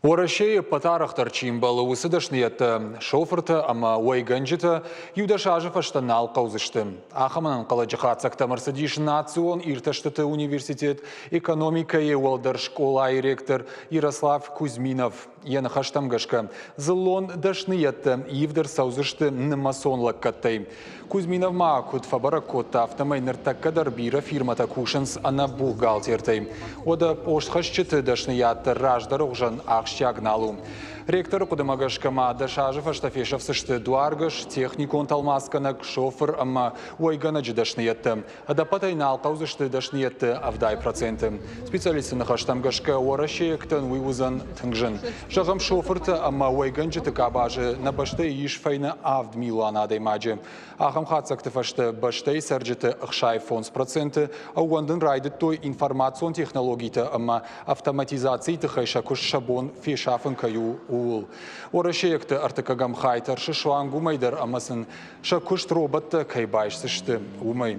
Уӕрӕсейы ӕппӕт арӕхдӕр чи ӕмбӕлы, уыцы дӕсныйӕдтӕ, шофыртӕ ӕмӕ уӕйгӕнджытӕ иу-дӕс азы фӕстӕ нал хъӕудзысты. Ахӕм ӕнӕнхъӕлӕджы хатдзӕгтӕм ӕрцыдис Национ иртӕстыты университет экономикӕйы уӕлдӕр скъолайы ректор Ярослав Кузьминов. Йӕ ныхӕстӕм гӕсгӕ, дзыллон дӕсныйӕдтӕ ивд ӕрцӕудзысты нымӕцон лӕггӕдтӕй. Кузьминов ма куыд фӕбӕрӕг кодта, афтӕмӕй ныртӕккӕ дӕр бирӕ фирмӕтӕ кусынц ӕнӕ бухгалтертӕй. Уӕдӕ постхӕсджыты дӕсныйад дӕр раздӕры хуызӕн ахсджиаг нал у. Ректоры хъуыдымӕ гӕсгӕ ма 10 азы фӕстӕ фесӕфдзысты дуаргӕс, техникон тӕлмацгӕнӕг, шофыр ӕмӕ уӕйгӕнӕджы дӕсныйӕдтӕ. Ӕдӕппӕтӕй нал хъӕудзысты дӕсныйӕдты 70%. Специалистты ныхӕстӕм гӕсгӕ, уӕрӕсейӕгтӕн уый уыдзӕн тынг зын. Зӕгъӕм, шофыртӕ ӕмӕ уӕйгӕнджыты къабазы нӕ бӕстӕйы ис фӕйнӕ 7 милуан адӕймаджы. Ахӕм хатдзӕгты фӕстӕ бӕстӕйы цӕрджыты 65% ӕууӕндын райдыдтой информацион технологитӕ ӕмӕ автоматизацийы тыххӕй сӕ куыст сӕ бон фесафын кӕй у, ууыл. Уӕрӕсейӕгты ӕртыккӕгӕм хай тӕрсы суанг уымӕй дӕр ӕмӕ сын сӕ куыст роботтӕ кӕй байсдзысты, уымӕй.